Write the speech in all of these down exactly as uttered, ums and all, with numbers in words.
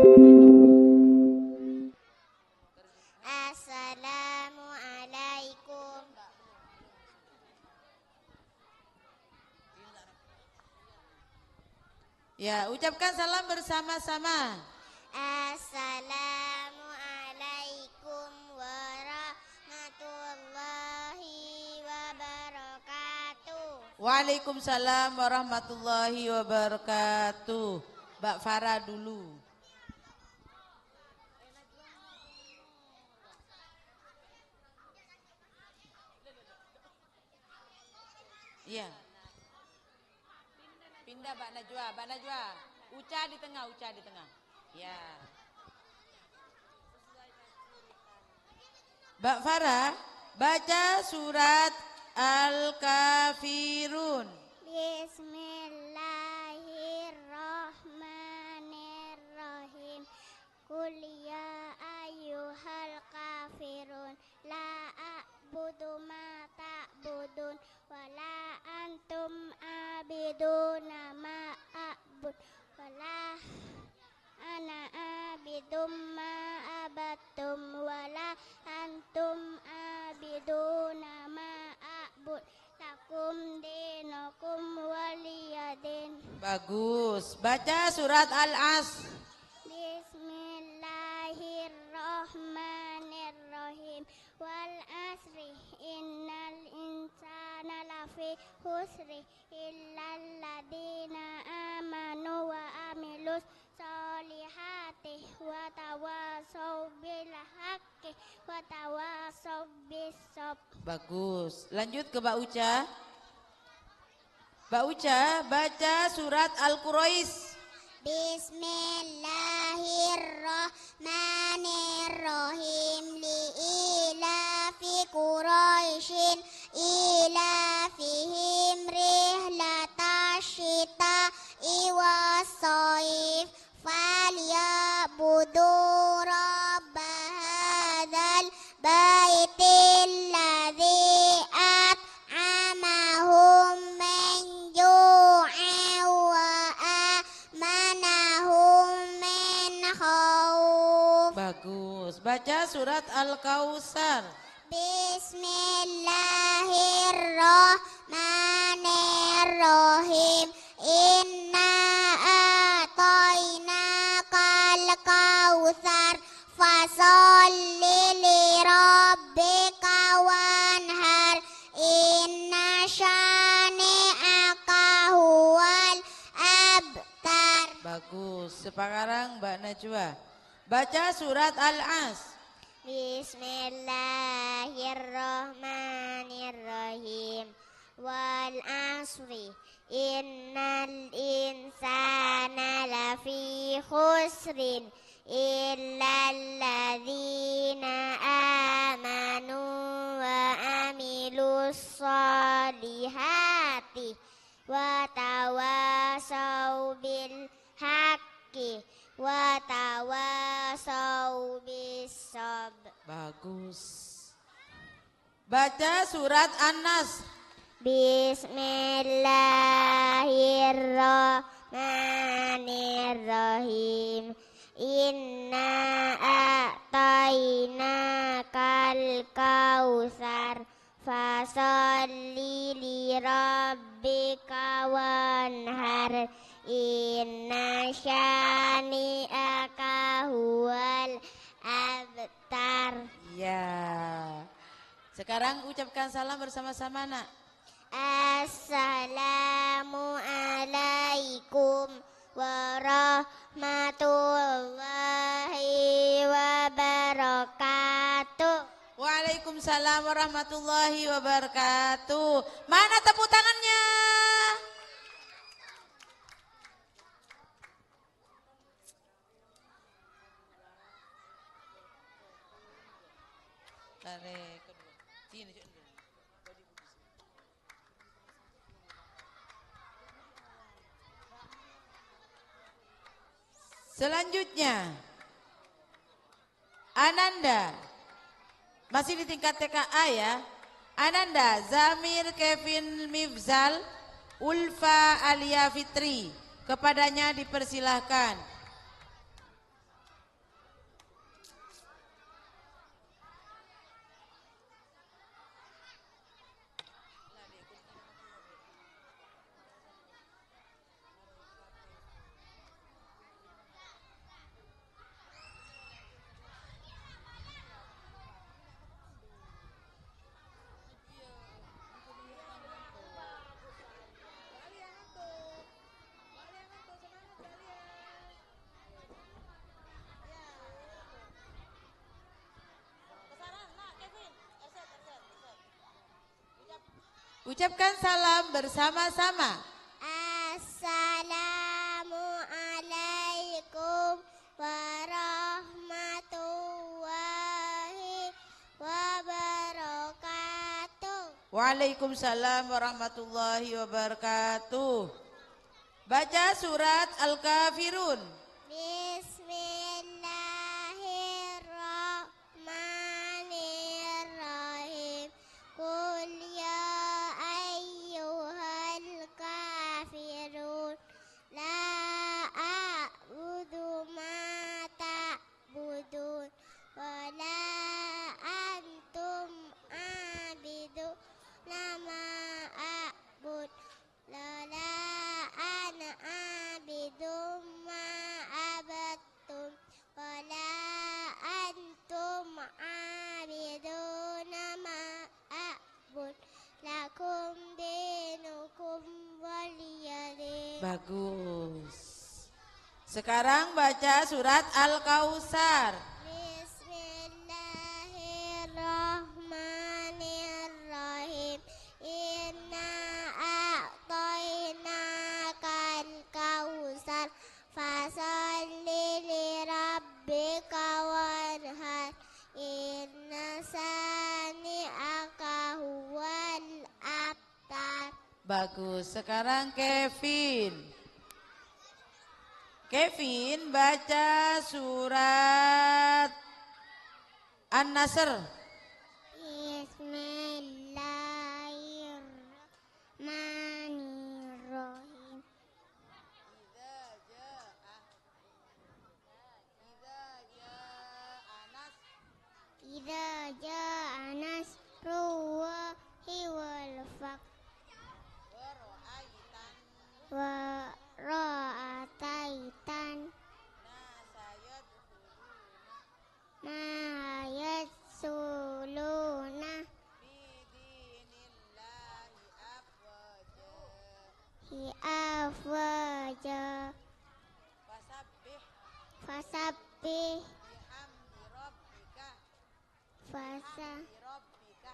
Assalamualaikum. Ya, ucapkan salam bersama-sama. Assalamualaikum warahmatullahi wabarakatuh. Waalaikumsalam warahmatullahi wabarakatuh. Mbak Farah dulu. Iya. Pindah, Mbak Najwa, Mbak Najwa. Uca di tengah, Uca di tengah. Ya. Mbak Farah, baca surat Al-Kafirun. Bismillahirrahmanirrahim. Qul ya ayyuhal kafirun, la a'budu ma ta'budun, wa la antum abiduna ma a'bud, wa la ana abidum ma abattum, wa la antum abiduna ma a'bud. Lakum dinukum waliyadin. Bagus. Baca surat Al-Asr. Bismillahirrahmanirrahim. Wal asri, innal insana lafi khusri, illalladzina amanu wa amilus sholihati, wa tawasau bil haqqi, wa tawasau bis sabr. Bagus. Lanjut ke Mbak Uca. Mbak Uca, baca surat Al-Quraisy. Bismillahirrahmanirrahim. Li ilafi Quraisyin ilafihim rihlatasyita'i wassaif. Falyabudu rabba hadzal baitil ladzi at'amahum min ju'in wa amanahum min khauf. Bagus. Baca surat Al-Kautsar. Bismillahirrahmanirrahim. Inna a'tainakal kautsar. Fasholli li rabbika wanhar. Inna syani'aka huwal abtar. Bagus. Sepakarang Mbak Najwa. Baca surat Al-Asr. Bismillahirrahmanirrahim. Wal asri. Innal insana lafi khusrin. Illalladzina amanu wa amilus sholihati. Wa tawasau bil haqqi. Wa tawasau bis sabr. Bagus. Baca surat An-Nasr. Bismillahirrahmanirrahim. Inna a'tainakal kautsar. Fasholli li rabbika wanhar. Inna syani'aka huwal abtar. Iya. Sekarang ucapkan salam bersama-sama, Nak. Assalamualaikum warahmatullahi wabarakatuh. Waalaikumsalam warahmatullahi wabarakatuh. Mana tepuk tangannya? Tarik kedua. Sini, sini. Selanjutnya, Ananda. Masih di tingkat T K A ya. Ananda, Zamir, Kevin, Mifzal, Ulfa, Alia, Fitri. Kepadanya dipersilahkan. Ucapkan salam bersama-sama. Assalamualaikum warahmatullahi wabarakatuh. Waalaikumsalam warahmatullahi wabarakatuh. Baca surat Al-Kafirun. Bismillahirrahmanirrahim. Qul ya ayyuhal kafirun. La a'budu ma ta'budun. Wa la antum 'abiduna ma a'bud. Wa la ana 'abidun ma 'abadtum. Wa la antum 'abiduna ma a'bud. Lakum dinukum waliyadin. Bagus. Sekarang baca surat Al-Kautsar. Bismillahirrahmanirrahim. Inna a'tainakal kautsar. Fasholli li rabbika wanhar. Inna syani'aka huwal abtar. Bagus. Sekarang Kevin. Kevin baca surat An-Nasr. Bismillahirrahmanirrahim. Idza jaa nas-, idza jaa nasrullahi wal fath. Wa ra'aitan. Wa ra'aitan. Nasa yadkhuluna. Ma yadkhuluna. Fi dinillahi afwaja. Hi afwaja. Fasabbih. Fasabbih. Bihamdi rabbika. Fasa-, Bihamdi rabbika.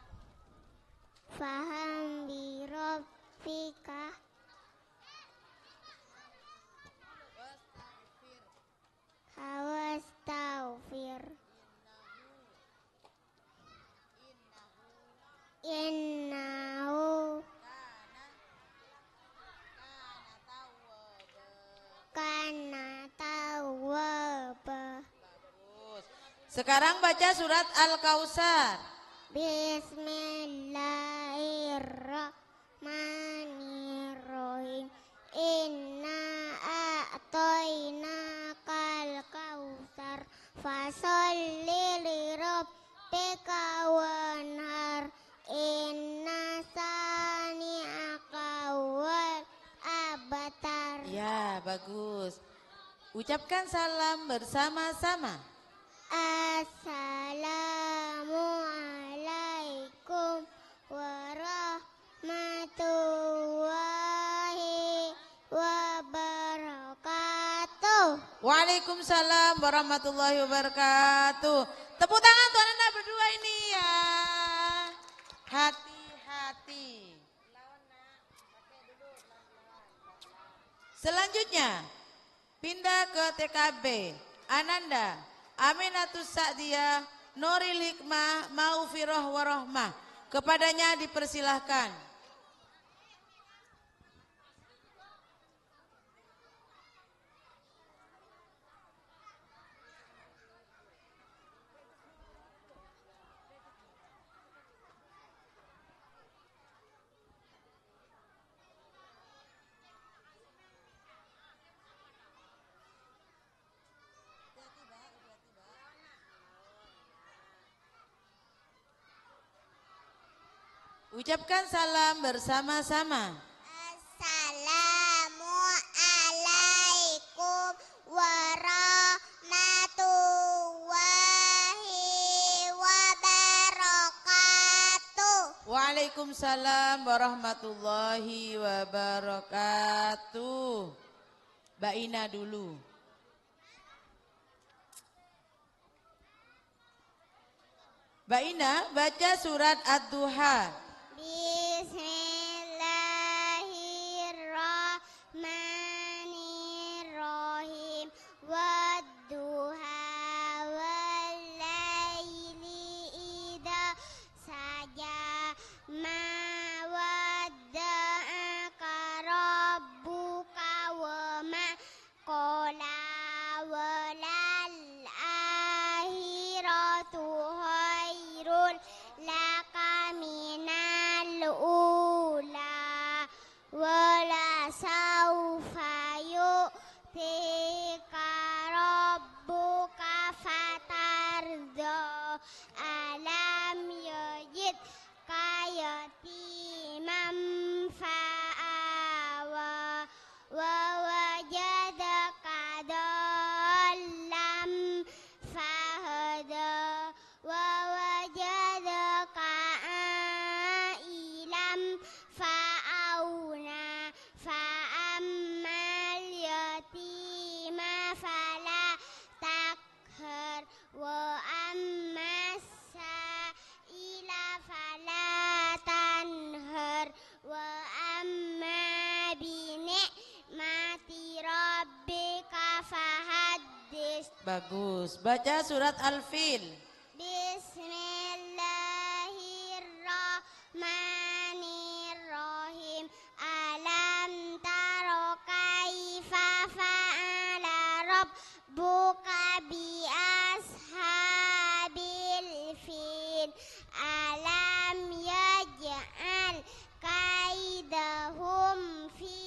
Fahamdi rabbika. Wastaghfir. Wastaghfir. Innahu. Innahu. Innahu. Kana. Kana tawwaba. Kana tawwaba. Bagus. Sekarang baca surat Al-Kautsar. Bismillahirrahmanirrahim. Inna a'tainakal kautsar. Fasholli li rabbika wanhar. Inna syani'aka huwal abtar. Ya, bagus. Ucapkan salam bersama-sama. Assalamualaikum warahmatullahi wabarakatuh. Waalaikumsalam warahmatullahi wabarakatuh. Tepuk tangan untuk anak-anak berdua ini ya. Hati-hati. Selanjutnya, pindah ke T K B. Ananda, Aminatus Sa'diyah, Nuril Hikmah, Maghfirah Warohmah. Kepadanya dipersilahkan. Ucapkan salam bersama-sama. Assalamualaikum warahmatullahi wabarakatuh. Waalaikumsalam warahmatullahi wabarakatuh. Mbak Ina dulu. Mbak Ina, baca surat Ad-Duha. Bismillah. Bagus. Baca surat Al-Fil. Bismillahirrahmanirrahim. Alam tara kaifa fa'ala rabbuka bi ashabil fil. Alam yaj'al kaidahum fi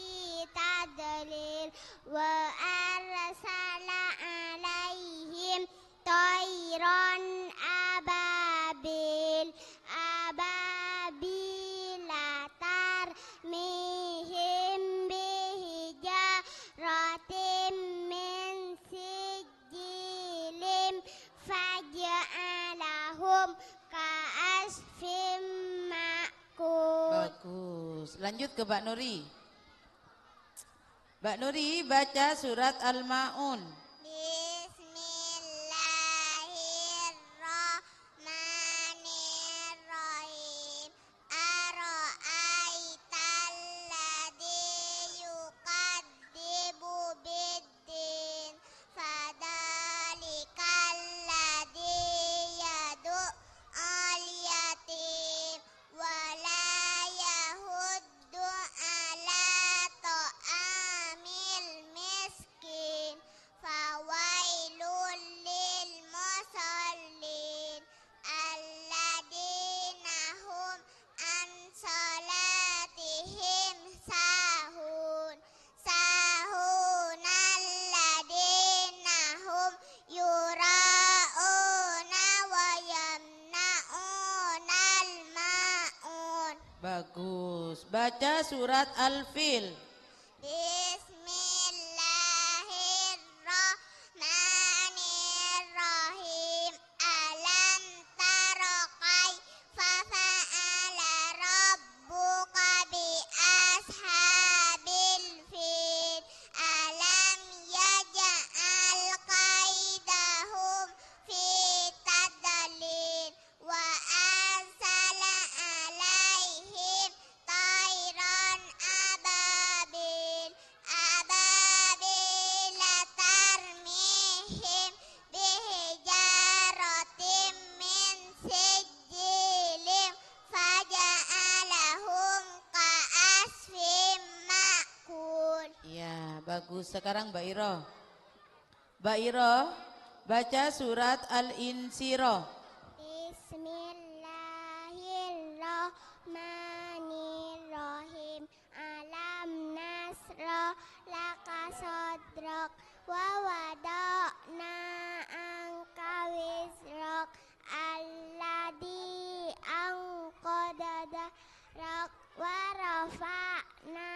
tadlil. Wa arsala alaihim thairan ababil. Ababila tarmihim bihijaratim min sijjilim faja'alahum ka'asfim ma'kul. Bagus. Lanjut ke Mbak Nuri. Mbak Nuri baca surat Al-Maun. Bismillahirrahmanirrahim. Ara'aital ladzi yukadzibu biddin. Fadzalikal ladzi yadu'ul yatim. Wa la yahuddu ala ta'amil miskin. Fawailul lil musallin. Alladzina hum an shalatihim sahun. Sahun alladzina hum yura'una wa yamna'unal ma'un. Bagus. Baca surat Al-Fil. Bismillahirrahmanirrahim. Alam tara kaifa fa'ala rabbuka bi ashabil fil. Alam yaj'al kaidahum fi tadlil. Wa arsala alaihim thairan ababil. Ababila tarmihim bihijaratim min sijjilim faja'alahum ka'asfim ma'kul. Iya, bagus. Sekarang Mbak Iro. Mbak Iro, baca surat Al-Insyirah. Bismillahirrahmanirrahim. Alam nasyrah laka sadrak wa wada'na anka wizrak alladzi anqadha dhahrak wa rafa'na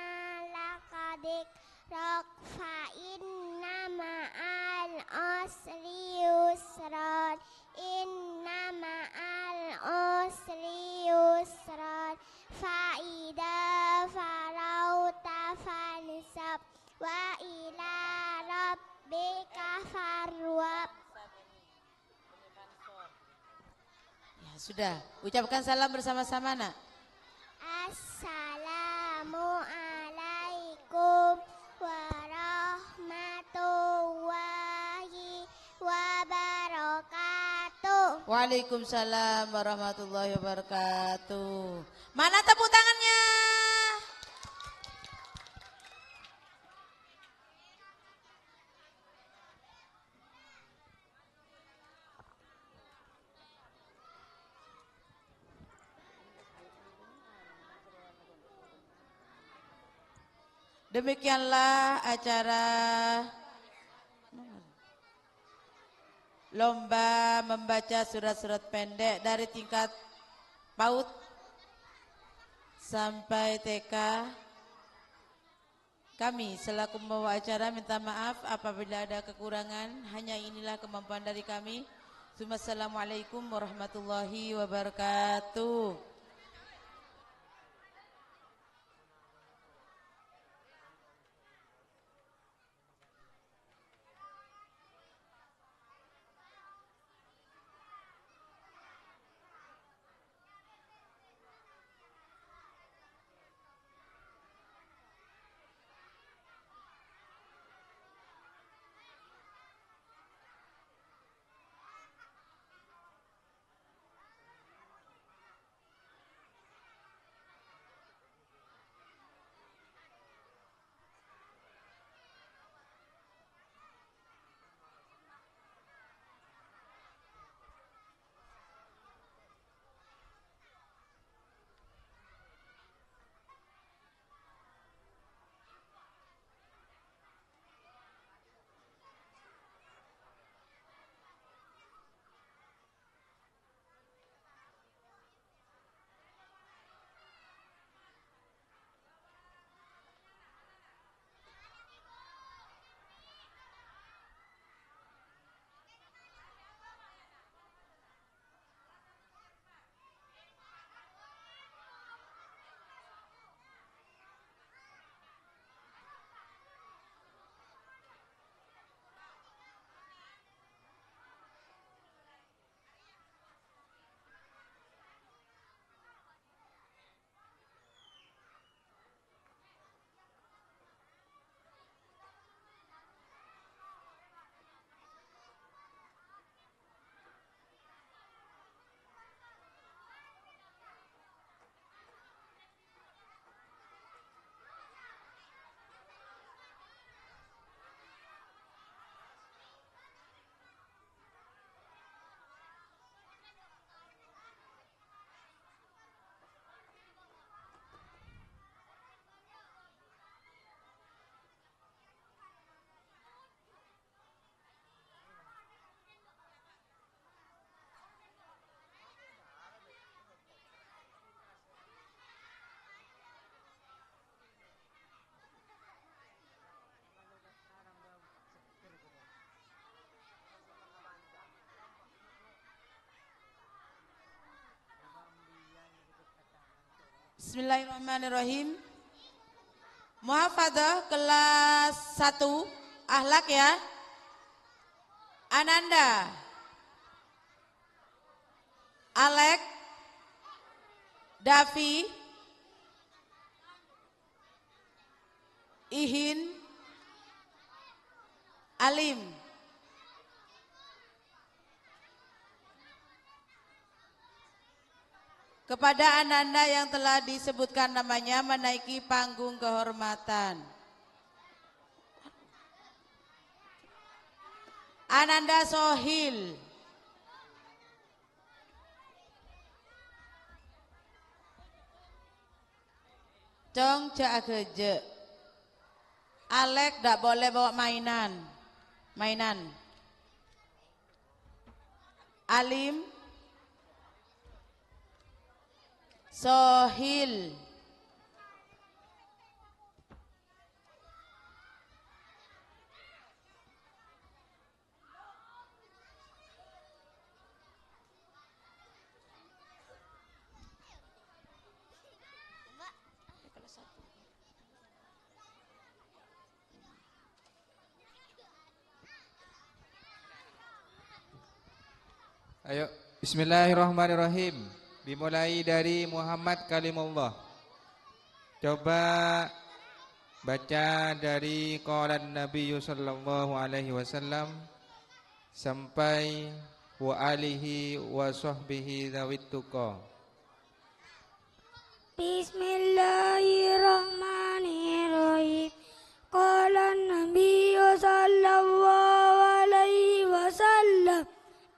laka dzikrak fa inna ma'al usri yusran. Inna ma'al usri yusran. Fa idza faraghta fansab. Wa ila rabbika farghab. Ya, sudah. Ucapkan salam bersama-sama, Nak. Assalamualaikum warahmatullahi wabarakatuh. Waalaikumsalam warahmatullahi wabarakatuh. Mana tepuk tangannya? Demikianlah acara lomba membaca surat-surat pendek dari tingkat PAUD sampai T K. Kami selaku pembawa acara minta maaf apabila ada kekurangan. Hanya inilah kemampuan dari kami. Tsummassalamualaikum warahmatullahi wabarakatuh. Bismillahirrahmanirrahim. Muhafadzah kelas satu, akhlak ya. Ananda, Alek, Davi, Ihin, Alim. Kepada ananda yang telah disebutkan namanya menaiki panggung kehormatan. Ananda Sohil. Cong, jhâ' aghâjâ'. Alek ndak boleh bawa mainan. Mainan. Alim. Sohil. Ayo, bismillahirrahmanirrahim. Dimulai dari Muhammad Kalimullah. Coba baca dari qalan Nabiyyu sallallahu alaihi wasallam sampai wa alihi wa sahbihi dzawit tuqa. Bismillahirrahmanirrahim. Qala Nabiyyu sallallahu alaihi wasallam,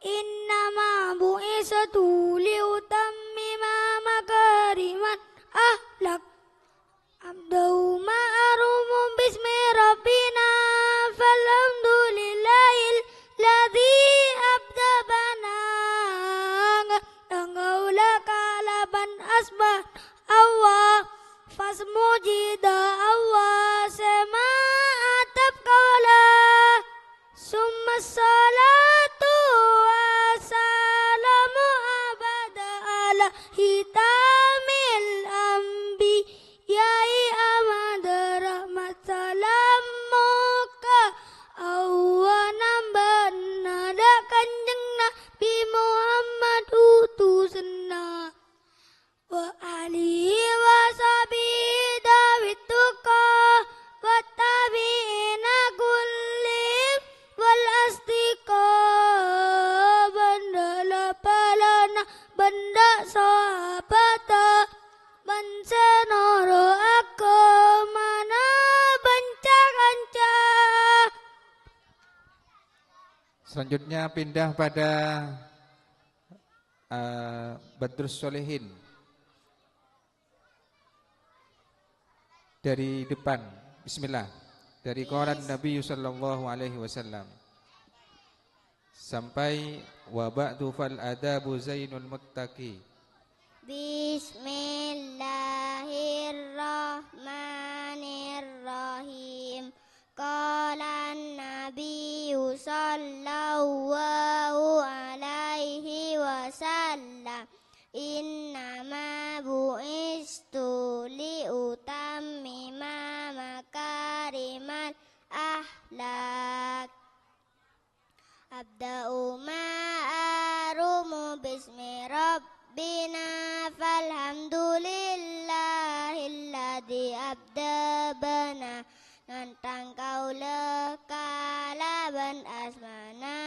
"Innama bu'istu liutammima makarimal akhlak." Abda'u ma arumu bismi rabbina, falhamdulillahilladzi abdabana. Engkaula kalaban asma Allah, pas mujida Allah sè maadhep kaula. Summa sholatu wassalamu abada ala hitamil anbiya'i Ahmad, rahmat salam moghâ Allah nambâ'âna dâ' Kanjeng Nabi Muhammad utusanna. Wa alihi wa sahbihi dzawit tuqa, wa tabi'ina kullihim wal asdiqa, bân la-, la-, polana bân dâ' sahabatta, bân sè noro' aghâmana bân ca-kanca. Selanjutnya pindah pada eh, Badrus Solehin. Dari depan. Bismillah. Dari qalan Nabi sallallahu alaihi wasallam. Sampai wa ba'du fal adabu zainul muttaqi. Bismillahirrahmanirrahim. Qala an-Nabiyyu sallallahu alaihi wasallam, "Innama bu'istu li utammima makarimal akhlak." Abda'u ma arumu bismi rabbina, falhamdulillahilladzi abdabana. Nantang kaula kalaban asmana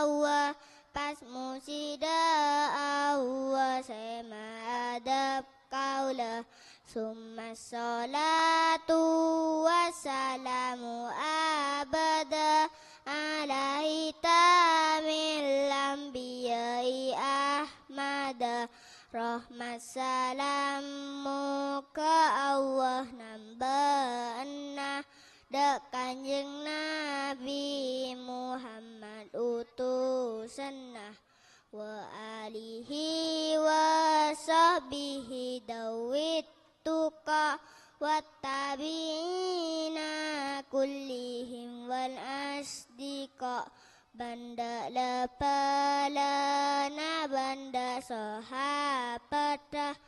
Allah, pas mujida Allah sè maadhep kaula. Summa sholatu wassalamu abada ala hitamil anbiya'i Ahmada. Rahmat salam moghâ Allah nambâ'âna dâ' Kanjeng Nabi Muhammad utusanna. Wa alihi wa sahbihi dzawit tuqa, wa tabi'ina kullihim wal asdiqa, bân dâ' la-, polana bân dâ' sahabatta,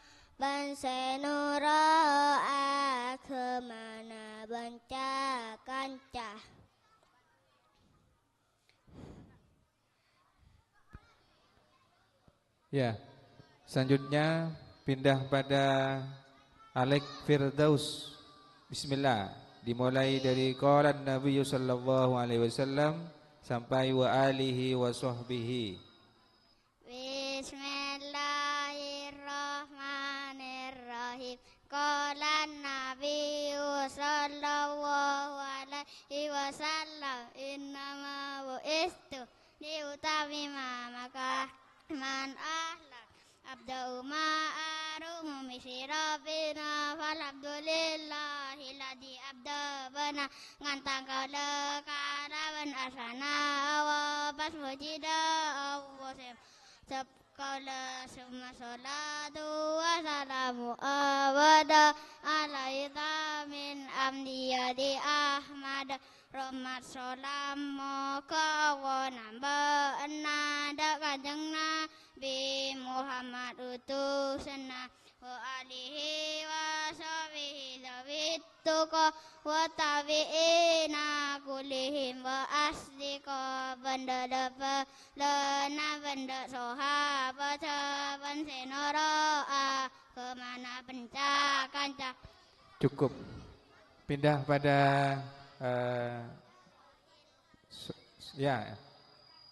bân sè noro' aghâmana bân ca-kanca. Ya, selanjutnya pindah pada Alek Firdaus. Bismillah. Dimulai dari qala Nabi sallallahu alaihi wasallam sampai wa alihi wa sahbihi. Bismillahirrahmanirrahim. Qala Nabi sallallahu alaihi wasallam, "Innama bu'istu liutammima makarimal akhlak." Abda'u ma arumu bismi rabbina, falhamdulillahilladzi abdabana. Ngantang kaulâ kalabân asmana Allah, pas mujida Allah sè tep kaulâ, summa sholatu wa salamu abada ala itamil anbiya di Ahmad. Rahmat salam moghâ Allah nambâ'âna dâ' Kanjeng Nabi Muhammad utusanna, wa alihi wa sahbihi dzawit tuqa, wa tabi'ina kullihim wa asdiqa, bân dâ' la-, lana bân dâ' sahabat, sahabat sè noro' aghâmana bân ca-kanca. Cukup. Pindah pada, eh, s-, s-, ya.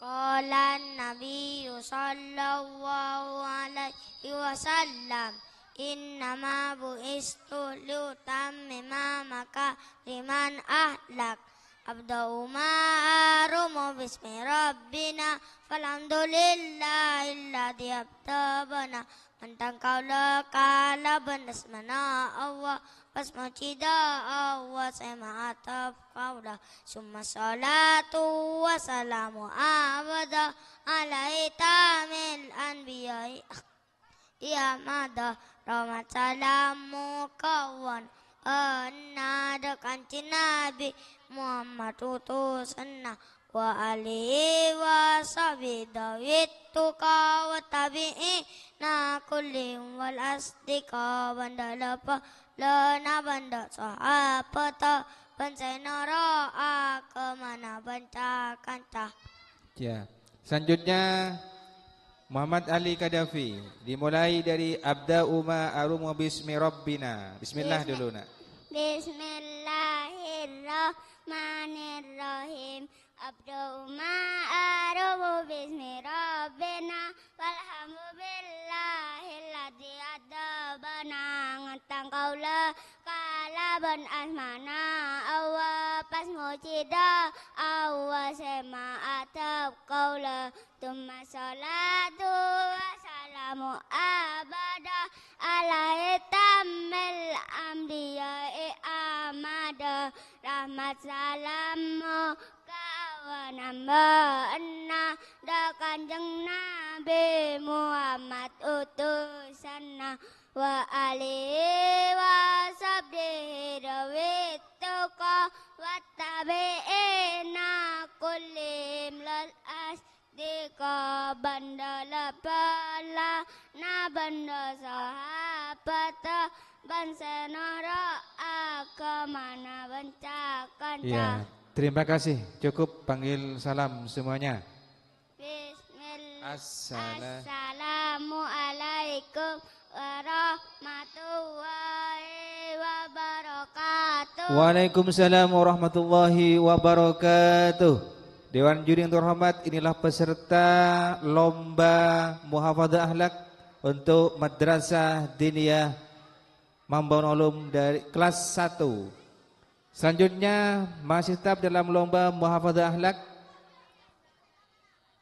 Qala Nabiyyu sallallahu alaihi wasallam, "Innama bu'istu liutammima makarimal akhlak." Abda'u ma arumu bismi rabbina, falhamdulillahilladzi abdabana. Ngantang kaulâ kalabân asmana Allah, pas mujida Allah sè maatep kaulâ. Summa sholatu wa salamu abada ala itamil anbiya'i. Iya mada rahmat salam moghâ Allah nambâ'âna dâ' Kanjeng Nabi Muhammad utusanna, wa alihi wa sahbihi dzawit tuqa, wa tabi'ina kullihim wal asdiqa, bân dâ' la-, lana bân dâ' sahabat, bân sè noro' aghâmana bân ca-kanca. Ya. Selanjutnya, Muhammad Ali Kadafi. Dimulai dari Abda'u ma arumu bismi rabbina. Bismillah Bismi-, dulu, Nak. Bismillahirrahmanirrahim. Abda'u ma arumu bismi rabbina. Walhamdulillahilladzi adabana. Ngantang kaulâ kalabân asmana Allah, pas mujida Allah sè maatep kaulâ. Tsumma sholatu wa salamu abada ala itamil anbiya'i Ahmada. Rahmat salam moghâ Allah nambâ'âna dâ' Kanjeng Nabi Muhammad utusanna, wa alihi wa sahbihi dzawit tuqa, wa tabi'ina kullihim lal asdiqa, bân dâ' la-, lana bân dâ' sahabat, bân sè noro' aghâmana bân ca-kanca. Iya, terima kasih. Cukup panggil salam semuanya. Bismillah. Assala- Assalamualaikum warahmatullahi wabarakatuh. Waalaikumsalam warahmatullahi wabarakatuh. Dewan juri yang terhormat, inilah peserta lomba muhafadzah akhlak untuk Madrasah Diniyah Mambaun Ulum dari kelas satu. Selanjutnya, masih tetap dalam lomba muhafadzah akhlak.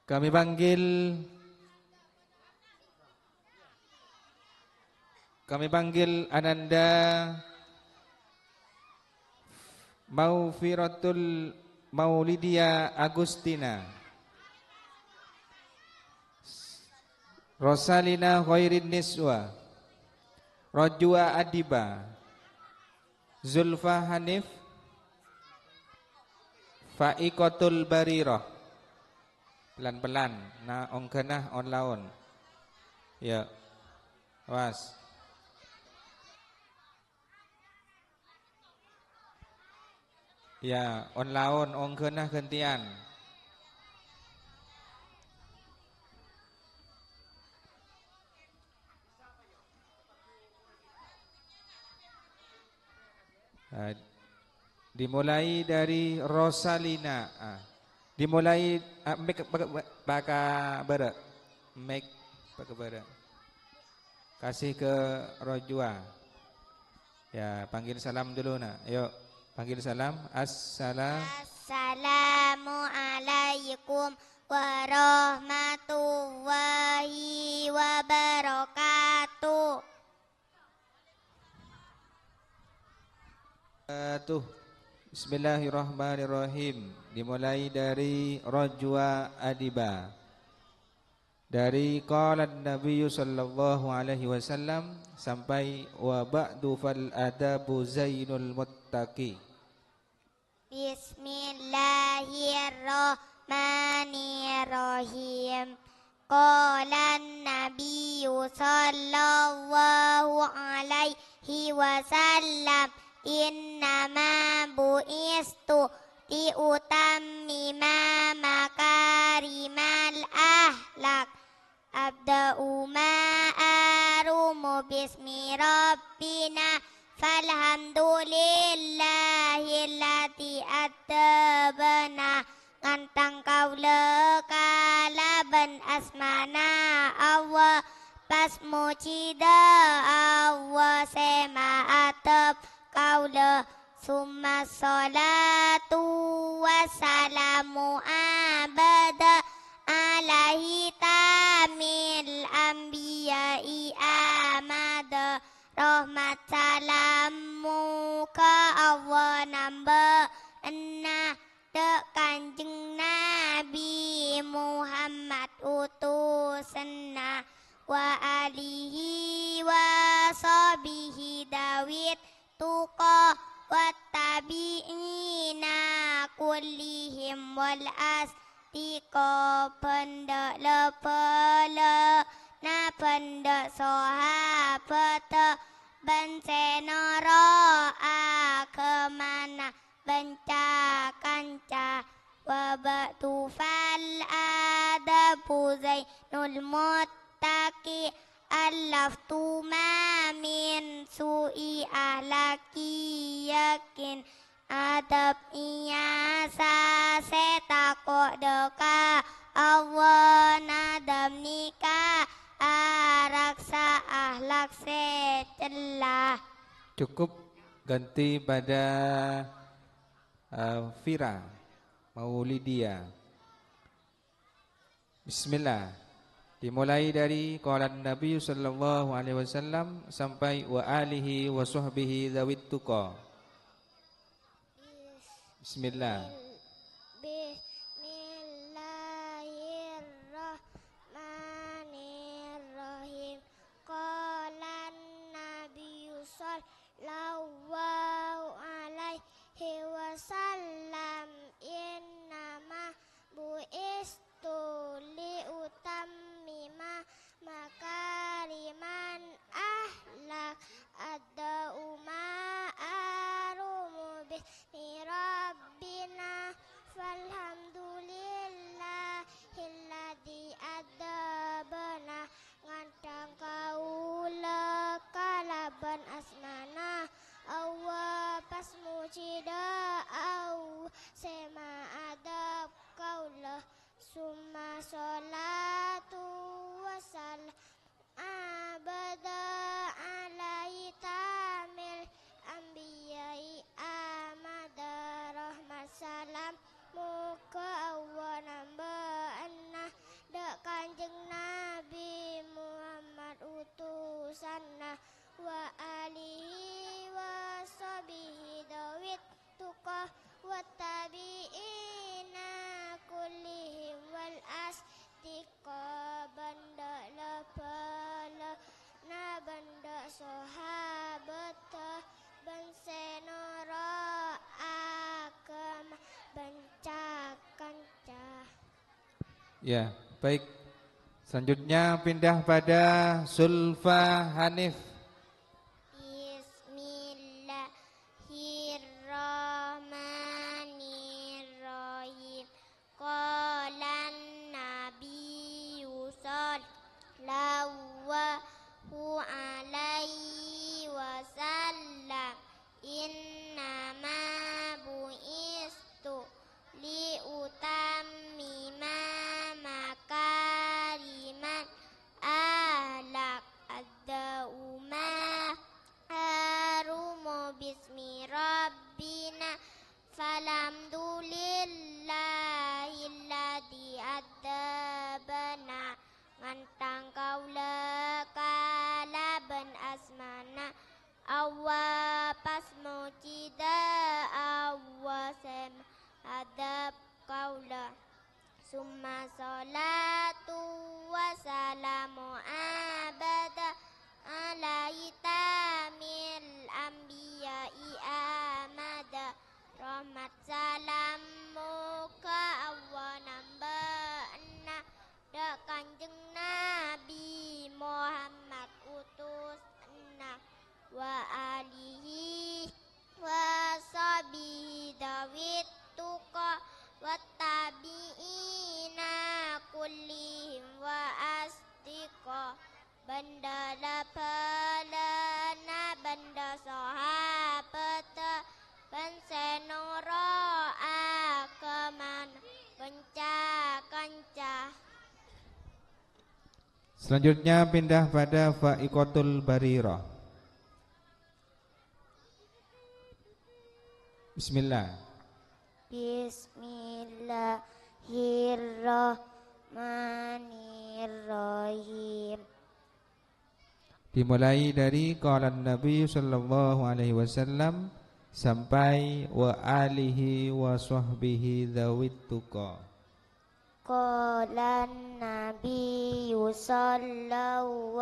Kami panggil, kami panggil Ananda Maufiratul Maulidia Agustina, Rosalina Khairin Niswa, Rojua Adiba, Zulfa Hanif, Faikotul Bariroh. Pelan-pelan, na ongghâna on-laon. Ya. Was. Ya, on-laon, ongghâna ghântèyan. Eh, dimulai dari Rosalina. Ah, dimulai, ah, mic, bak-, bak-, pakabârâ'. Mic pakabârâ'. Kasih ke Rojwa. Ya, panggil salam dulu, Nak. Yuk, panggil salam. Assalam. Assalamualaikum warahmatullahi wabarakatuh. Tuh. Bismillahirrahmanirrahim. Dimulai dari Rojwa Adiba. Dari qala Nabiyyu sallallahu alaihi wasallam sampai wa ba'du fal adabu zainul muttaqi. Bismillahirrahmanirrahim. Qala Nabiyyu sallallahu alaihi wasallam, "Innama bu'istu liutammima makarimal akhlak." Abda'u ma arumu bismi rabbina, falhamdulillahilladzi adabana. Ngantang kaula kalabân asmana Allah, pas mojida Allah sè maadab kaula. Summa sholatu wassalamu abada ala hitamil anbiya'i amada. Rahmat salam moghâ Allah nambâ'âna dâ' Kanjeng Nabi Muhammad utusanna, wa alihi wa sahbihi dawit tuqa, wattabi'ina kullihim wal asdiqa, bân dâ' la-bhâlâna bân dâ' sahabatta bân sè noro' aghâmana bân ca-kanca. Wa ba'du fal adabu zainul muttaqi, allaftu ma min su'i ahlaki yakin. Adab iyâ sasè tako' dâ' ka Allah, adab nèka araksa ahlak sè cella. Cukup, ganti pada, eh, Fira Maulidia. Bismillah. Dimulai dari qala Nabi sallallahu alaihi wasallam sampai wa alihi wa sahbihi dzawit tuqa. Bismillah. Bismillahirrahmanirrahim. Qala Nabiyyu sallallahu alaihi wasallam, "Innama bu'istu liutammima makarimal akhlak." Abda'u ma arumu bismi rabbina, falhamdulillahilladzi adabana. Ngantang kaula kalabân asmana Allah, pas mojida Allah sè maadab kaula. Summa sholatu wassalam abada ala hitamil anbiya'i amada. Rahmat salam moghâ Allah nambâ'âna dâ' Kanjeng Nabi Muhammad utusanna, wa alihi wa sahbihi dzawit tuqa, wattabi'ina kullihim wal asdiqa, bân dâ' la-bhâlâna bân dâ' sahabatta bân sè noro' aghâma bân ca-kanca. Ya, baik. Selanjutnya pindah pada Sulfa Hanif. Bismillah. Selanjutnya pindah pada Fa'iqatul Barirah. Bismillah. Bismillahirrahmanirrahim. Dimulai dari qala Nabi sallallahu alaihi wasallam sampai wa alihi wa sahbihi dzawit tuqa. Qala Nabiyyu sallallahu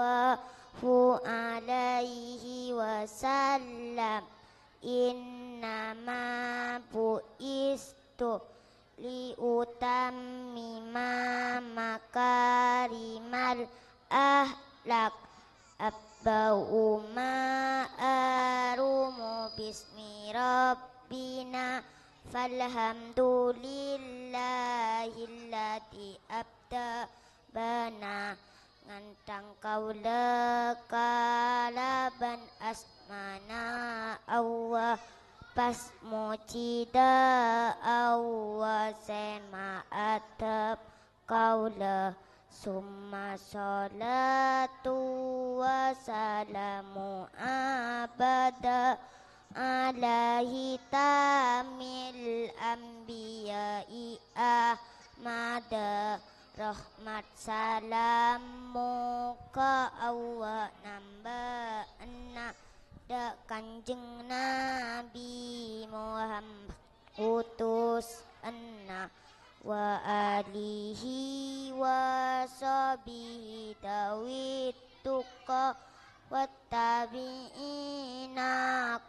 alaihi wasallam, "Innama bu'istu liutammima makarimal akhlak." Abda'u ma arumu bismi rabbina, falhamdulillahilladzi abda'ana. Ngantang kaula kalabân asmana Allah, pas mojhida Allah sè maadhep kaula. Summa sholatu wassalamu abada ala hitamil anbiya'i Ahmada. Rahmat salam moghâ Allah nambâ'âna dâ' Kanjeng Nabi Muhammad utusanna, wa alihi wa sahbihi dzawit tuqa, wa tabi'ina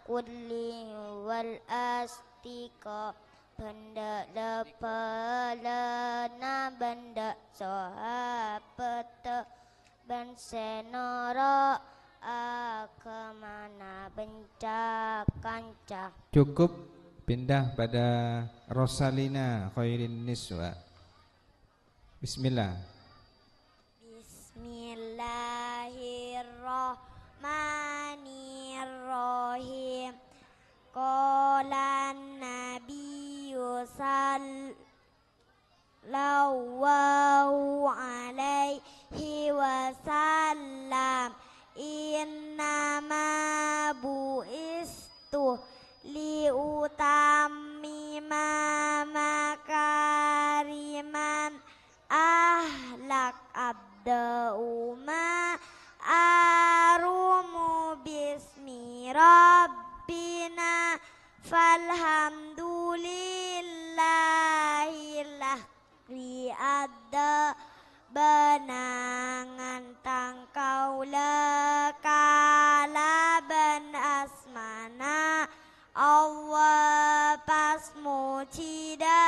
kullihim wal asdiqa, bân dâ' la-bhâlâna bân dâ' sahabatta bân sè noro' aghâmana bân ca-kanca. Cukup, pindah pada Rosalina Khairin Niswa. Bismillah. Bismillahirrahmanirrahim. Qala Nabiyyu sal-, sallallahu alaihi wasallam, "Innama bu'istu liutammima makarimal akhlak." Abda'u ma arumu bismi rabbina, falhamdulillahilladzi adhabana. Ngantang kaula kalabân asmana Allah, pas mojhida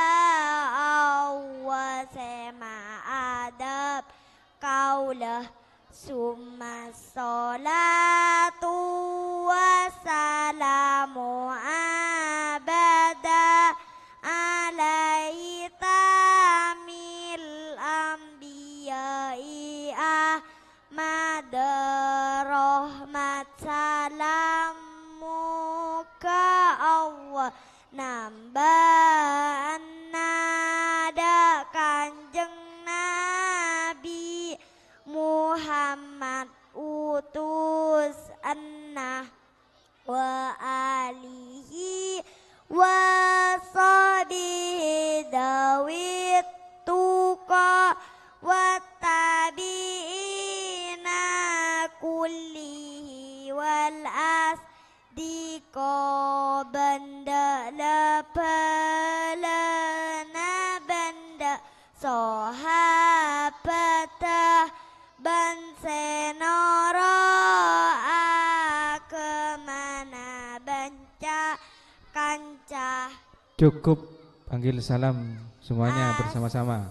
Allah sè maadhep kaula. Summa sholatu wassalamu abada ala hitamil anbiya'i Ahmad. Rahmat salam moghâ Allah nambâ'âna dâ' Kanjeng Nabi Muhammad utusanna, wa alihi wa sahbihi dzawit tuqa, wa tabi'ina kullihi wal as- diqa, bân dâ' la-bhâlâna bân dâ' sahabatta bân sè noro' aghâmana bân ca-kanca. Cukup, panggil salam semuanya. As- bersama-sama.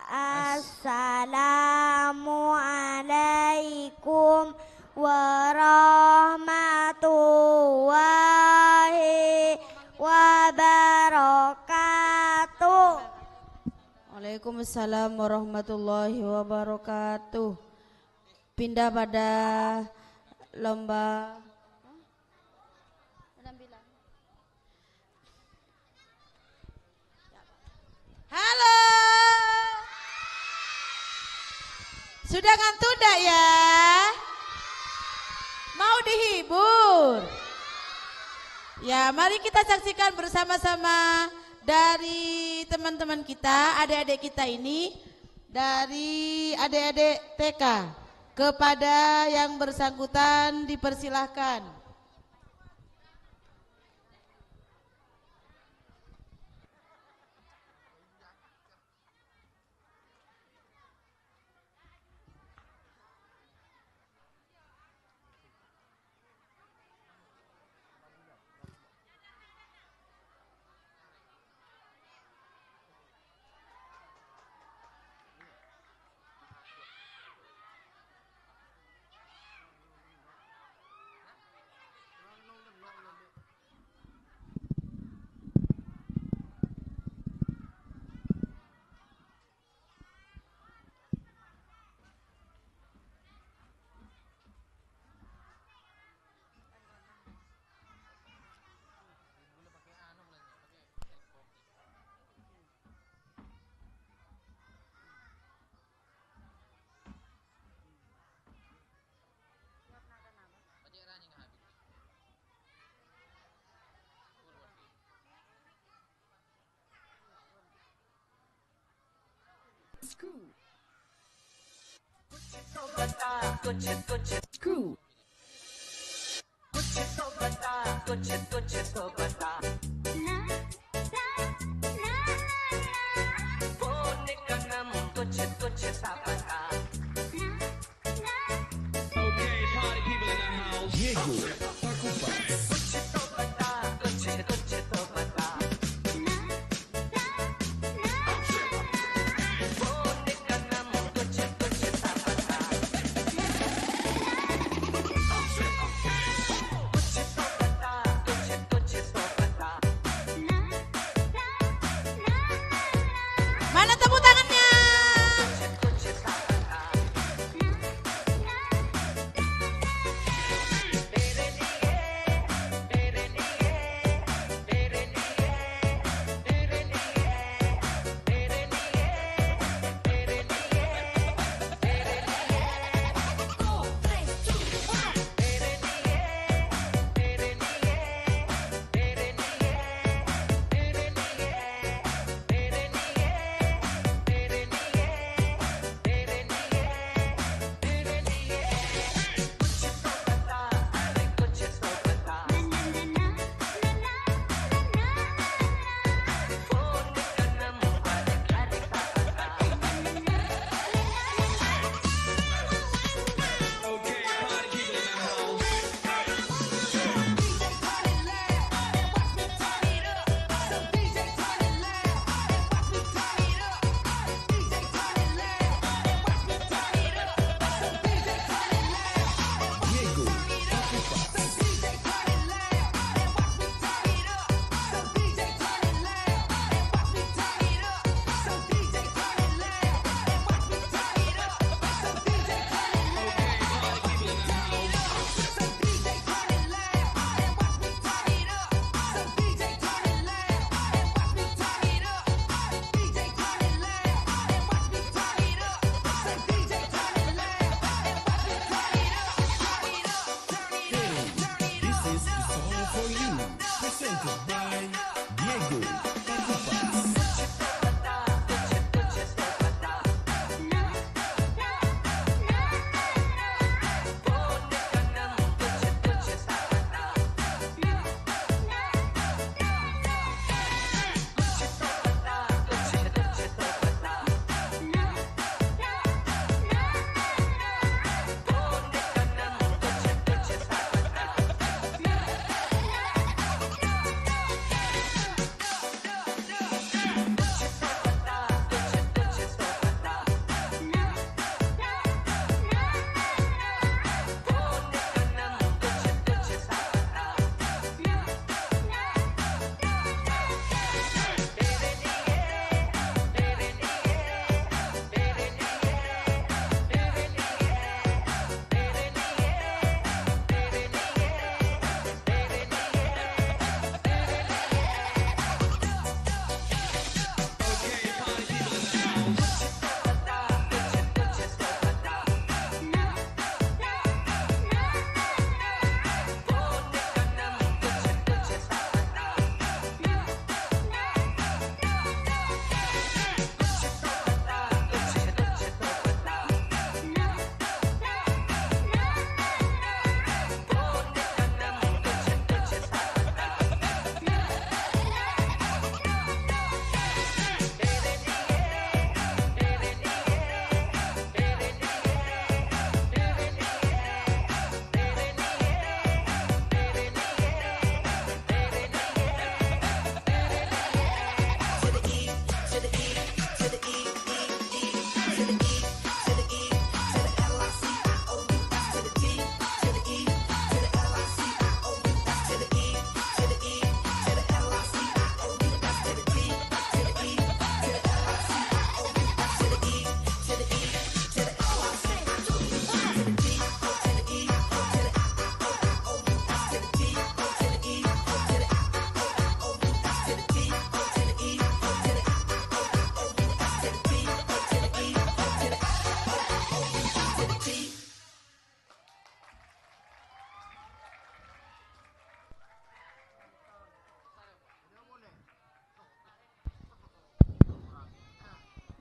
Assalamualaikum warahmatullahi wabarakatuh. Waalaikumsalam warahmatullahi wabarakatuh. Pindah pada lomba penampilan. Halo. Sudah ngantuk ndak ya? Mau dihibur? Ya, mari kita saksikan bersama-sama dari teman-teman kita, adik-adik kita ini, dari adik-adik T K. Kepada yang bersangkutan dipersilahkan.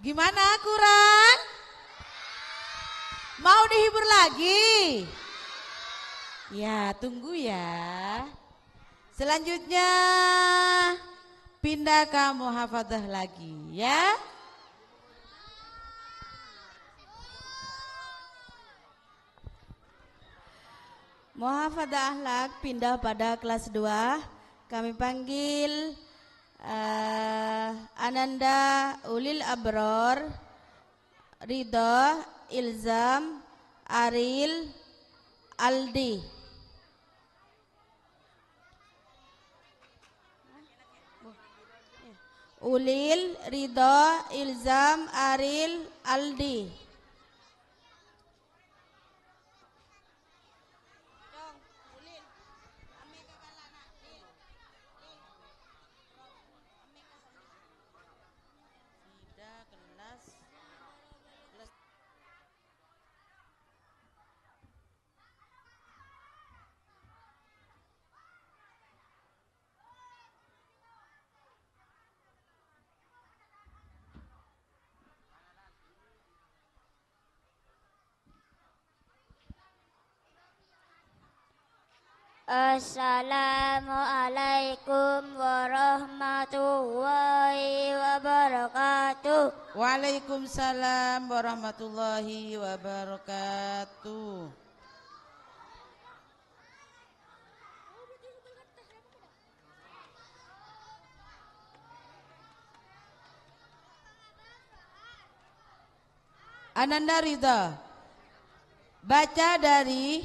Gimana, kurang? Mau dihibur lagi? Ya, tunggu ya. Selanjutnya, pindah ke muhafadah lagi, ya. Muhafadah Akhlak pindah pada kelas dua. Kami panggil, eh, Ananda Ulil Abror, Ridho, Ilzam, Aril, Aldi. Ulil, Ridho, Ilzam, Aril, Aldi. Assalamualaikum warahmatullahi wabarakatuh. Waalaikumsalam warahmatullahi wabarakatuh. Ananda Ridha, baca dari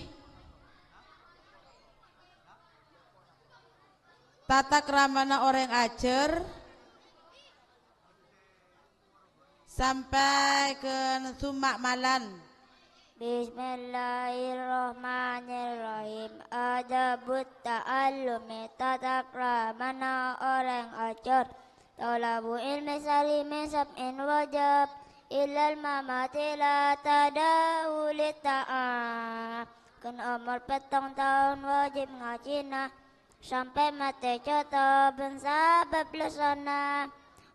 tata kramana orèng ajhâr sampè' ka summa' malan. Bismillahirrahmanirrahim. Adabut ta'allumi, tata kramana orèng ajhâr. Thalabul ilmi sarè min sab'in wajib, illal mamati la tada'u lit ta'am. Ghân omor pèttong taon wajib ngajhina, sampè' matè jhâ' tobâng sabâb lessona.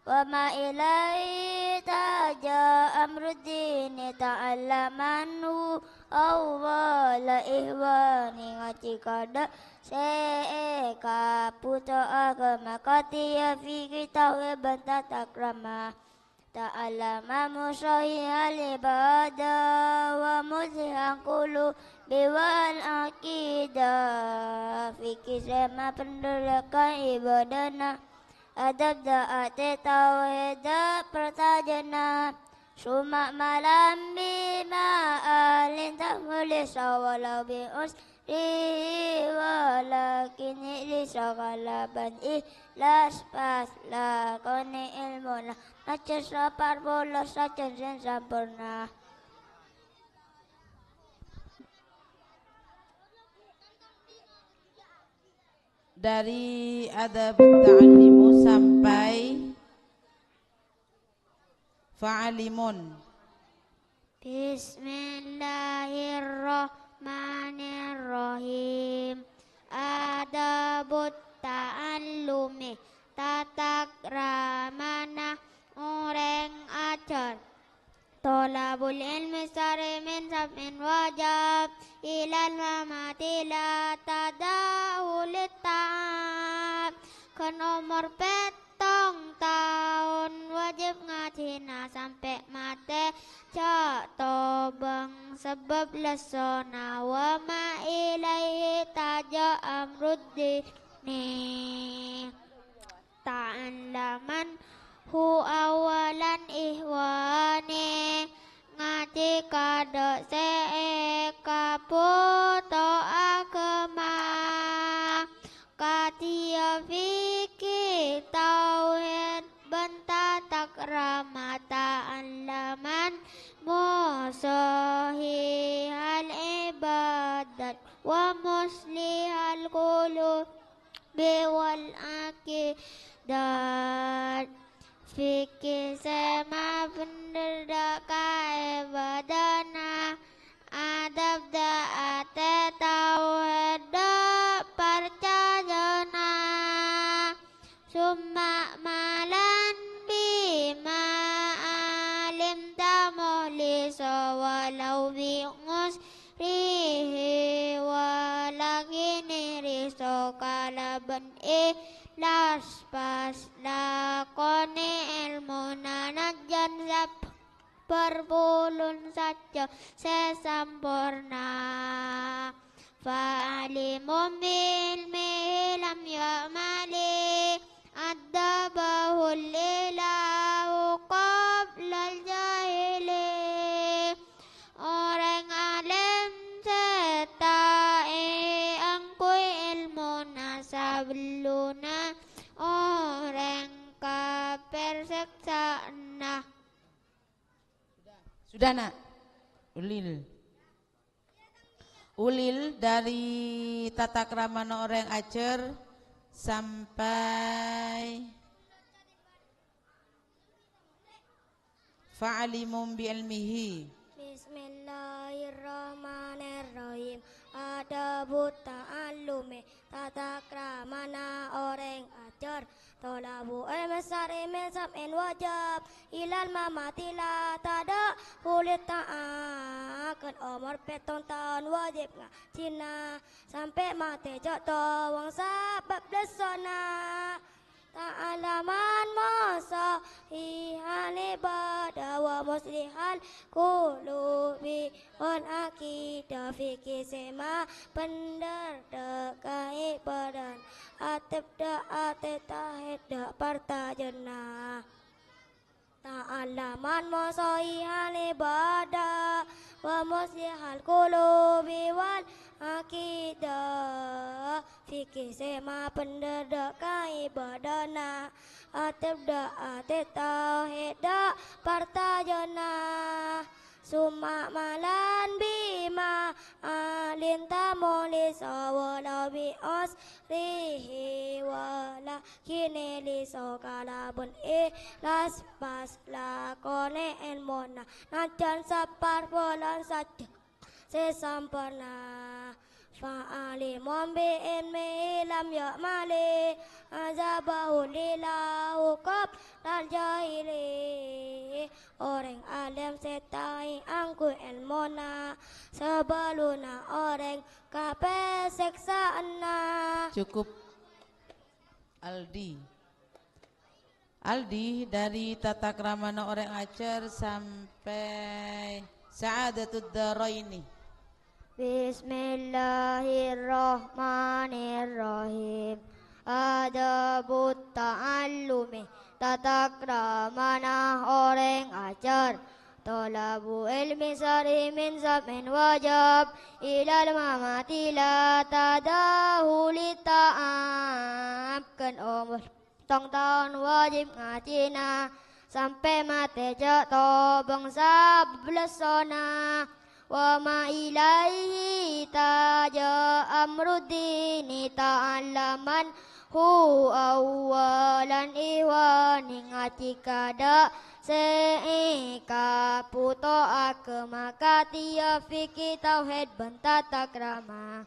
Wa ma ilaihi taja amruddini ta'allamanhu awwala ihwani, ngajhi kaadâ' sè èkabhuto aghâma, qadhiyah fikih tauhid bân tata krama. Ta'allama musahihal ibadah wa muslihan qulubi wal aqidah. Fikih sè mabhendherraghi ibadana, adab dâ' atè tauhid dâ' parcajâna. Summa malam bima alin tahmuli sawalau bi us Rihi walakin ikhlas kalaban ikhlas pas lakoni ilmuna, najjhâs sapar polo sajân sè samporna. Dari adab ta'allimu sampai fa'alimun. Bismillahirrahmanirrahim. Adabut ta'allumi, tata kramana orèng ajhâr. Thalabul ilmi sarè min sab'in wajib, ilal mamati la tada'u lit ta'am. Ghân omor pèt- tong taon wajib ngajhina sampè' matè, jhâ' tobâng sabâb lessona. Wa ma ilaihi taja amruddini. Ta'allamanhu awwalan ikhwani. Ngajhi kaadâ' sè èkabhuto aghâma. Qadhiyah fikih, tauhid, bân tata krama. Ta'allaman musahihal ibadat wa muslihal qulubi wal aqidat. Fikih sè mabhendher dâ' ka ibadana, adab dâ' atè tauhid dâ' parcajâna. Summa malan bima bi usrihi wa lakini riso kalabân ikhlas pas lakone èlmona najjân sab-, parpolon saja sè samporna. Fa'alimun bi ilmihi lam yu'mali, adabahul ilahu qablal jahili. Orèng alèm sè ta' èangghuy èlmona sabellunna orèng kafir sèksa'anna. Sudah, Nak? Ulil. Ulil dari tata kramana orèng ajhâr sampai fa'alimum bi ilmihi. Bismillahirrahmanirrahim. Adabut ta'allumi, tata kramana orèng ajhâr. Tholabu ilmi syar'i min sab'in wajib, ilal mamati la tada'akhuli ta'am. Kèng omor pèttong taon wajib ngajhina, sampè' matè jhâ' tobâng sabâb lessona. Ta'allaman moso ihal ibadah wa muslihal qulubi wal aqidah, fikih sè mabhendher dâ' ka ibadana, atep dâ' atè, tauhid dâ' parcajâna. Ta'allaman moso ihal ibadah wa muslihal qulubi wal aqidah, fikih sè mabhendher dâ' ka ibadana, atep dâ' atè, tauhid dâ' parcajâna. Summa amalan bima 'alimta mukhlisan walau bi usrihi, wa lakini riso kalabân ikhlas pas lakone èlmona najjân saparpolon saja sè samporna. Fa'alimun bi ilmihi lam yu'mali, adabahul ilahu qablal jahili. Orèng alèm sè ta' èangghuy èlmona sabellunna orèng kafir sèksa'anna. Cukup. Aldi. Aldi, dari tata kramana orèng ajhâr sampè' sa'adatud daraini. Bismillahirrahmanirrahim. Adabut ta'allumi, tata kramana orèng ajhâr. Tholabu ilmi syar'i min sab'in wajib, ilal mamati la tada'akhuli ta'am. Kèng omor pèttong taon wajib ngajhina, sampè' matè jhâ' tobâng sabellessona. Wa ma ilaihi taja amruddini ta'allaman hu awwalan, ikhwani, ngajhi ka dâ' sè èkabhuto'a makathiyâ fikih, tauhid bân tata krama.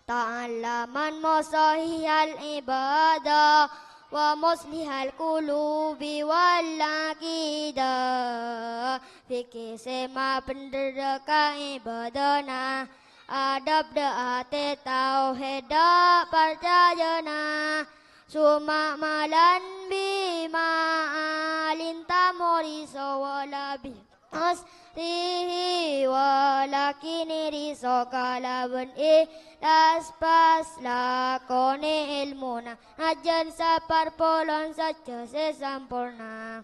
Ta'allaman masahihal ibadah wa muslihal qulubi wal aqidah. Fikih sè mabhendher ka ibadahna, adab dâ' atè, tauhid dâ' parcajâna. Summa amalan bima 'alimta mukhlisan wa la bi usrihi, wa lakini riso kalabân ikhlas pas lakonè èlmona, najjhân saparpolon saja sè samporna.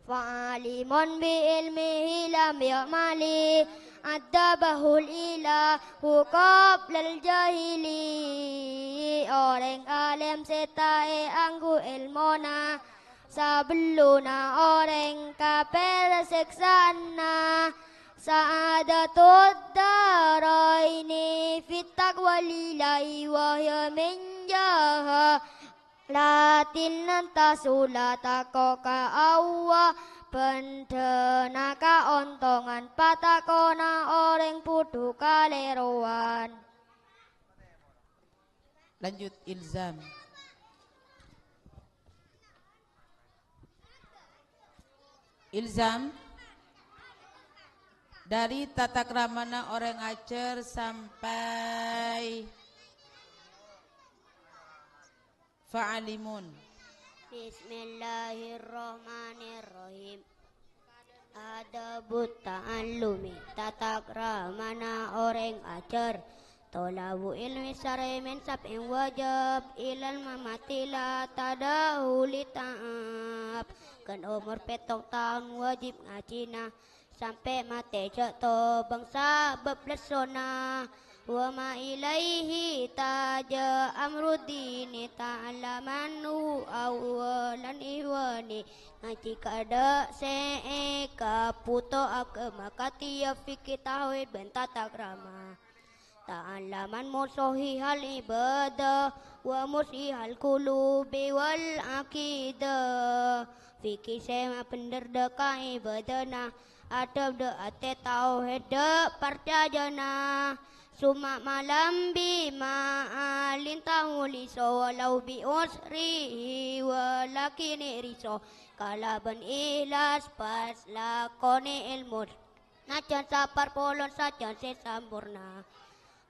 Fa'alimun bi ilmihi lam yu'mali, adabahul ilahu qablal jahili. Orèng alèm sè ta' èangghu èlmona, sabellunna orèng kafir sèksa'anna. Sa'adatud daraini fit taqwa lillahi wa hiya min jahalatin tasula, tako' ka Allah, bhendhâna kaontongan, patakona orèng bhudhu kalèrowan. Lanjut, Ilzam. Ilzam. Dhâri tata kramana orèng ajhâr sampè' fa'alimun. Bismillahirrahmanirrahim. Adabut ta'allumi, tata kramana orèng ajhâr. Thalabu ilmi syar'i min sab'in wajib, ilal mamati la tadahuli ta'ab. Ghân omor pèttong taon wajib ngajhina, sampè' matè jhâ' tobâng sabâb lessona. Wa ma ilaihi taja amruddini ta'allamanhu awwalan ihwani. Ngajhi kaadâ' sè èkabhuto aghâma kadhiyâ fikih tauhid bân tata krama. Ta'allaman musohihal ibadah wa muslihal qulubi wal aqidah. Fikih sè mabhendher dhâ' ka ibadahna, adhâb dhâ' atè tauhid dhâ' parcajâna. Summa malam bima alintahu liso walau bi usrihi walakin riso kalabân ikhlas pas lakonè èlmo. Najjhân sapar polon sajân sè samporna.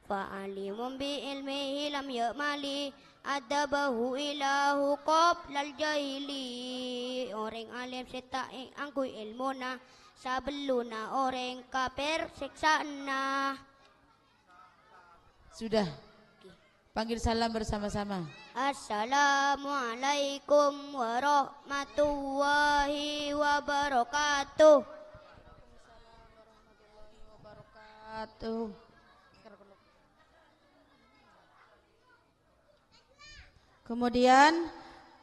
Fa'alimun bi ilmihi lam ya'mali, adabahu ilahu qoblal jahili. Orèng alim sè ta' èangghuy èlmona, sabellunna orèng kafir sèksaanna. Sudah. Panggil salam bersama-sama. Assalamualaikum warahmatullahi wabarakatuh. Waalaikumsalam warahmatullahi wabarakatuh. Kemudian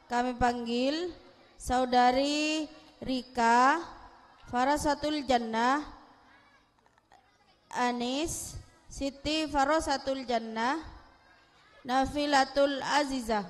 kami panggil Saudari Rika Farasatul Jannah. Anis, Siti Farosatul Jannah, Nafilatul Azizah.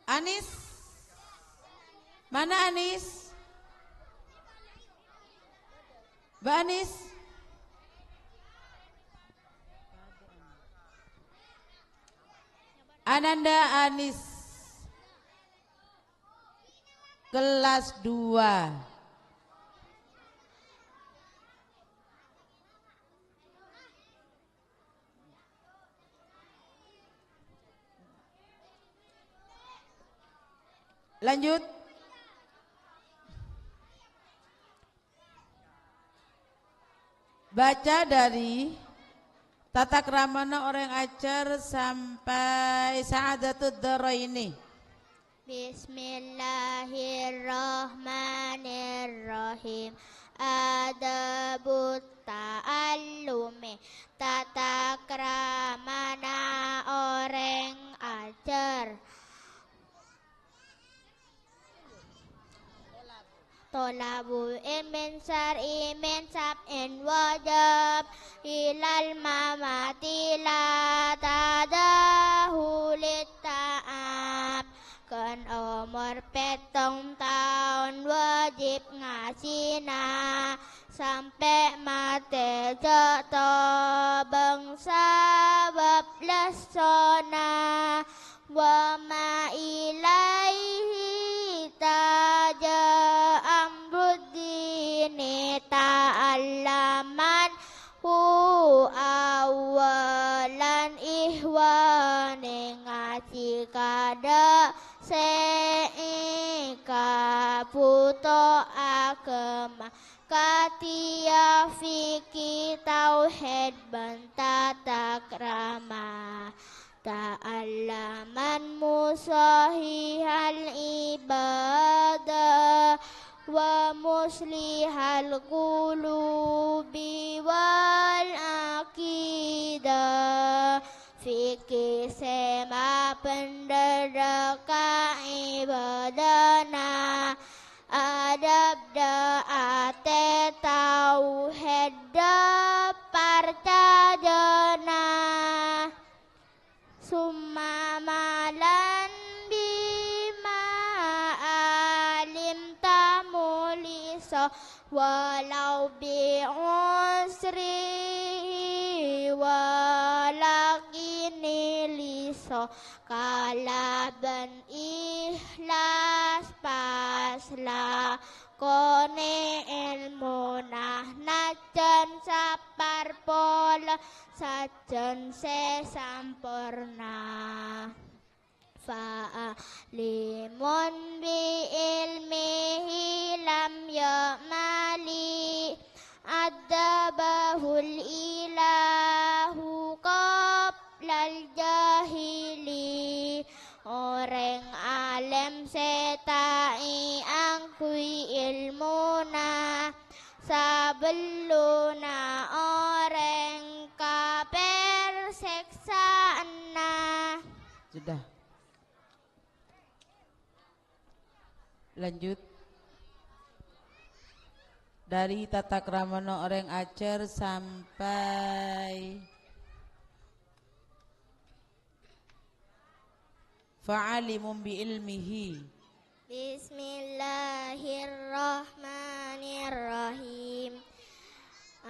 Anis. Mana Anis? Mbak Anis? Ananda Anis. Kelas dua. Lanjut. Baca dari tata kramana orèng ajhâr sampè' Sa'adatud Daraini. Bismillahirrahmanirrahim. Adabut ta'allumi, tata kramana orèng ajhâr. Thalabu ilmin syar'i min sab'in wajib, ilal mamati la tadahu litta'ab. Ghân omor pèttong taon wajib ngajhina, sampè' matè jhâ' tobâng sabâb lessona. Wa ma ilaihi taja amruddini ta'allaman hu awwalan ihwani ngajhi kaadâ' sè èkabhuto aghâma. Kadhiyâ fikih tauhid bân tata krama. Ta'allaman musahihal ibadah wa muslihal qulubi wal aqidah. Fikih sè mabhendher ka ibadahna. Adab dhâ' atè tauhid dhâ' par parcajâna. Summa amalan bima alimta mukhliso walau bi usrihi, walakin ikhliso kalabân ikhlas pas lakone èlmona, najjhân sapar polo sajjhân sè samporna. Fa'alimun bi ilmihi lam ya'mali, adabahul ilahu qablal jahili. Orèng alèm sè ta' èangghuy èlmona, sabellunna orèng kapèr sèksaanna. Sudah. Lanjut. Dari tata kramana orèng ajhâr sampai fa'alimun bi ilmihi. Bismillahirrahmanirrahim.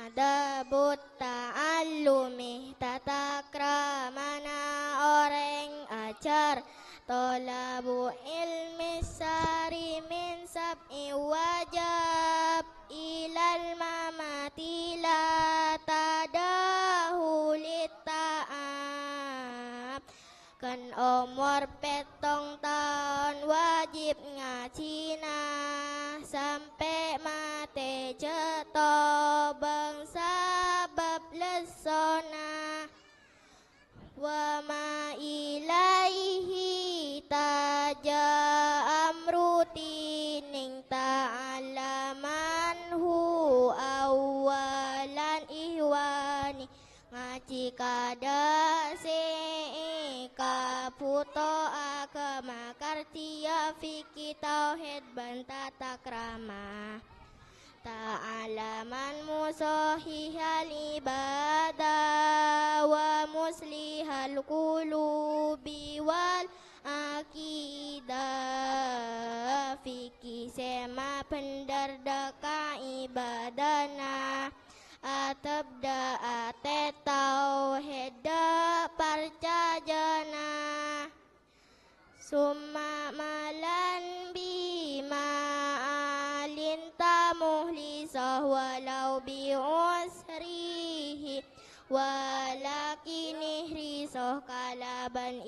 Adabut ta'allumi, tata kramana orèng ajhâr. Thalabu ilmi sari min sab'i wajib, ilal mamati la tadahu lit ta'ab. Kan omor pèttong taon wajib ngajhina, sampè' matè jhâ' tobâng sabâb lessona. Wa ma ilaihi taja amru dinin ta'allamanhu awwalan ikhwani. Ngajhi kadâ' sè èkabhuto aghâma, kardiya, fikih, tauhid, bân tata krama. Ta'allaman musahihal ibadah wa muslihal qulubi wal aqidah. Fikih sè mabhendher dâ' ka ibadana, adab dâ' atè, tauhid dâ' parcajâna. Summa amalan bima alimta mukhliso walau bi usrihi, walakin ikhliso kalabân